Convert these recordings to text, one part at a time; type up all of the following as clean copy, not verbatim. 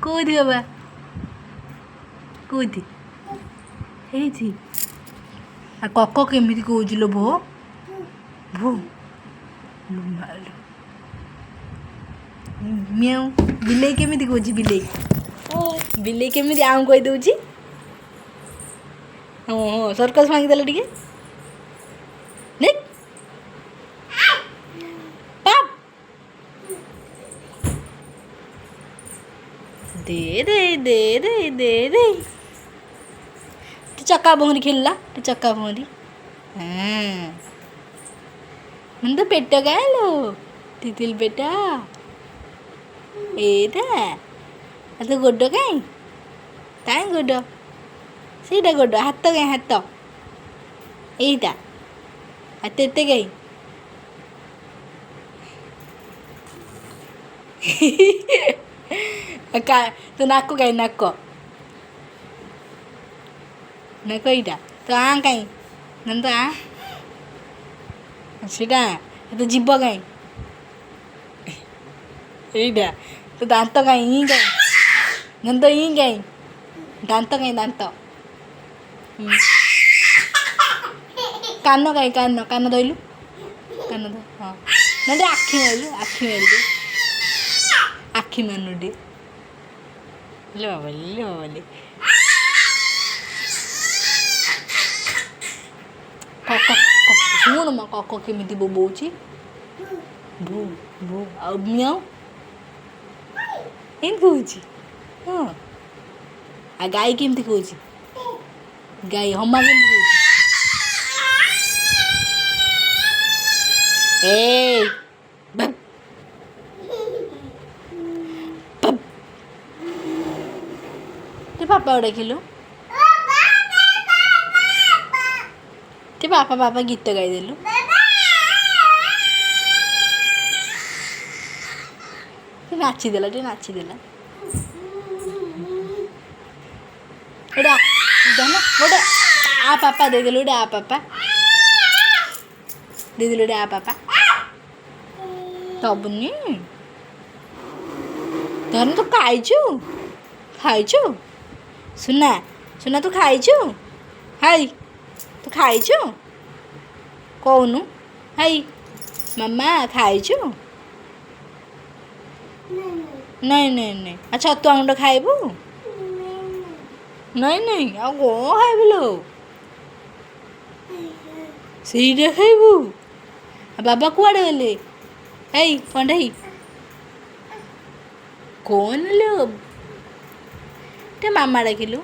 କୋଉଠି ବାବା, କୋଉଠି ହେଇଛି? ଆଉ କକ କେମିତି କହୁଛି ଲୋ? ଭୋ ଭୋ ମିଆଁ। ବିଲେଇ କେମିତି କହୁଛି? ବିଲେଇ, ବିଲେଇ କେମିତି ଆଉଁ କହିଦେଉଛି। ହଁ ହଁ, ସର୍କସ୍ ଭାଙ୍ଗିଦେଲେ ଟିକେ। ଦେଖ ପାପ୍ ଦେ ଦେ ଦେ ଦେ ଦେ ଦେ। ଚକା ଭଉଁରୀ ଖେଳିଲା, ଚକା ଭଉଁରୀ। ହଁ, ମାନେ ତ ପେଟ କାଇଁ ଲୋ ତିତିଲ ପେଟ ଏଇଟା। ଆଉ ତୋ ଗୋଡ଼ କାଇଁ? କାଇଁ ଗୋଡ଼? ସେଇଟା ଗୋଡ଼। ହାତ କାଇଁ? ହାତ ଏଇଟା। ଆଉ ତେତେ କାଇଁ? ତୋ ନାକ କାଇଁ? ନାକ, ନାକ ଏଇଟା। ତ ଆ କାଇଁ ନା ତ ଆ ସେଇଟା। ତୋ ଜିଭ କାଇଁ? ଏଇଟା। ତୋ ଦାନ୍ତ କାଇଁ? ଇ କାଇଁ? ଦାନ୍ତ ଇ କାଇଁ? ଦାନ୍ତ କାଇଁ? ଦାନ୍ତ। କାନ କାଇଁ? କାନ, କାନ ଧଇଲୁ, କାନ ଧ। ହଁ ନା, ଟିକେ ଆଖି ମାରିଲୁ, ଆଖି ମାରିଲୁ, ଆଖି ମାରୁନୁ ଟିକେ। ଲୋ ବାବାଲି, ଲୋ ବାବାଲି। କକ ଶୁଣୁ ମ, କକ କେମିତି ବୋବଉଛି? ଭୁ ଭୁ। ଆଉ ମିଆଁ ଏମିତି କହୁଛି। ହଁ, ଆଉ ଗାଈ କେମିତି କହୁଛି? ଗାଈ ହମା କେମିତି କହୁଛି? ଏଇ ଟିକେ ବାପାକୁ ଡାକିଲୁ ଟିକେ। ବାପା ବାପା ଗୀତ ଗାଇଦେଲୁ। ନାଚିଦେଲା, ଟିକେ ନାଚିଦେଲା। ଗୋଟେ ଧନ, ଗୋଟେ ଆ ପାପା ଦେଇଦେଲୁ, ଗୋଟେ ଆ ପାପା ଦେଇଦେଲୁ, ଗୋଟେ ଆ ପାପା ଦବୁନି? ଧନ, ତୁ ଖାଇଛୁ? ଖାଇଛୁ ସୁନା? ସୁନା, ତୁ ଖାଇଛୁ? ହାଇ, ତୁ ଖାଇଛୁ କହୁନୁ? ହାଇ ମାମା, ଖାଇଛୁ? ନାଇଁ ନାଇଁ ନାଇଁ। ଆଉ ଛତୁଆ ଗୁଣ୍ଡ ଖାଇବୁ? ନାଇଁ ନାଇଁ। ଆଉ କ'ଣ ଖାଇବୁ ଲୋ? ସେଇଟା ଖାଇବୁ? ଆଉ ବାବା କୁଆଡ଼େ ଗଲେ? ଏଇ କଣ୍ଢେଇ, କ'ଣ ଲୋ? ଟିକେ ମାମା ଡାକିଲୁ,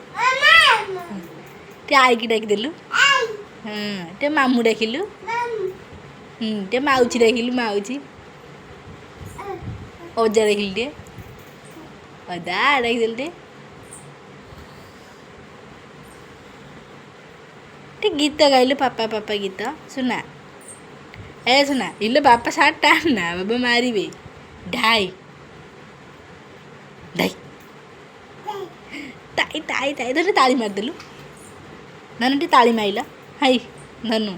ଟିକେ ଆଇକି ଡାକିଦେଲୁ। ହଁ, ଟିକେ ମାମୁଁ ଡାକିଲୁ। ଟିକେ ମାଉଚି ଡାକିଲୁ, ମାଉଚି। ଅଜା ଡାକିଲୁ ଟିକେ, ଅଦା ଡାକିଦେଲୁ ଟିକେ। ଟିକେ ଗୀତ ଗାଇଲୁ, ପାପା ପାପା ଗୀତ। ସୁନା, ଏ ସୁନା, ଇଲୋ ବାପା ସାର୍ଟ ଟାଣ ନା, ବାବା ମାରିବେ। ଢାଇ ଢାଇ ତାଇ ତାଇ ତାଇ। ଧର, ତାଳି ମାରିଦେଲୁ। ଧନୁ, ଟିକେ ତାଳି ମାଇଲ। ହାଇ ଧନୁ,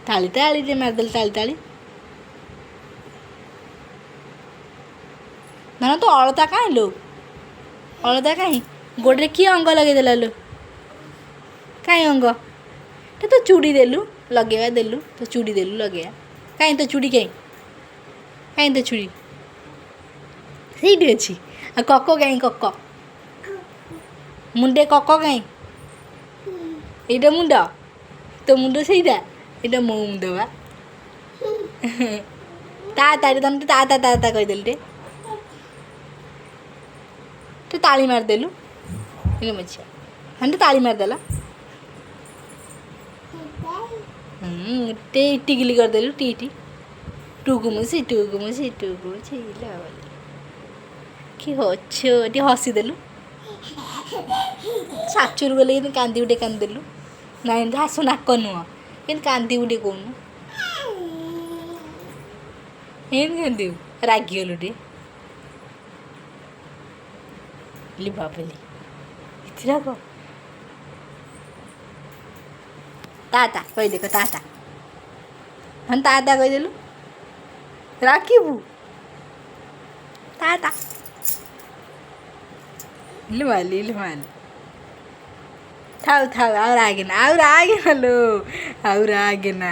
ତାଳି ତାଳି ଟିକେ ମାରିଦେଲୁ, ତାଳି ତାଳି। ଧନ, ତୁ ଅଳତା କାହିଁ ଲୋ? ଅଳତା କାହିଁ? ଗୋଡ଼ରେ କିଏ ଅଙ୍ଗ ଲଗେଇଦେଲା ଲୋ? କାହିଁ ଅଙ୍ଗ? ଟିକେ ତୋ ଚୁଡ଼ି ଦେଲୁ ଲଗେଇବା, ଦେଲୁ ତୋ ଚୁଡ଼ି ଦେଲୁ ଲଗେଇବା। କାହିଁ ତୋ ଚୁଡ଼ି? କାହିଁ, କାହିଁ ତୋ ଚୁଡ଼ି? ସେଇଠି ଅଛି। ଆଉ କକ କାହିଁ? କକ ମୁଣ୍ଡେ, କକ କାହିଁ? ଏଇଟା ମୁଣ୍ଡ, ତୋ ମୁଣ୍ଡ ସେଇଟା, ଏଇଟା ମୋ ମୁଣ୍ଡ ବା। ତା ତାରି ତମେ ତା ତା ତା ତା କହିଦେଲୁ। ଟିକେ ଟିକେ ତାଳି ମାରିଦେଲୁ। ଇଲୋ ମୋ ଝିଅ, ହଁ, ଟିକେ ତାଳି ମାରିଦେଲା। ଟିକେ ଟିକିଲି କରିଦେଲୁ। ଟି ଟି ଟୁକୁ ମୁସି, ଟୁକୁ ମୁସି, ଟୁକୁ ମୁସି। କି ଅଛ, ଟିକେ ହସିଦେଲୁ। ଶାଶୁରୁ ଗଲେ କିନ୍ତୁ କାନ୍ଦିବୁ, ଟିକେ କାନ୍ଦିଦେଲୁ। ନାଇଁ, ଶାଶୁ ନାକ ନୁହଁ, କିନ୍ତୁ କାନ୍ଦିବୁ ଟିକେ କହୁନୁ। ଏମିତି କାନ୍ଦିବୁ, ରାଗିଗଲୁ ଟିକେ। ବାବଲି, ଏତେ ରାଗ? ତା ତା କହିଦେ, ତା ତା। ହଁ, ତା ତା କହିଦେଲୁ। ରାଗିବୁ? ଟାଟା। ଇଲୋ ମାଲି, ଇଲୋ ମାଲି, ଥାଉ ଥାଉ, ଆଉ ରାଗେନା, ଆଉ ରାଗେନା ଲୋ, ଆଉ ରାଗେନା।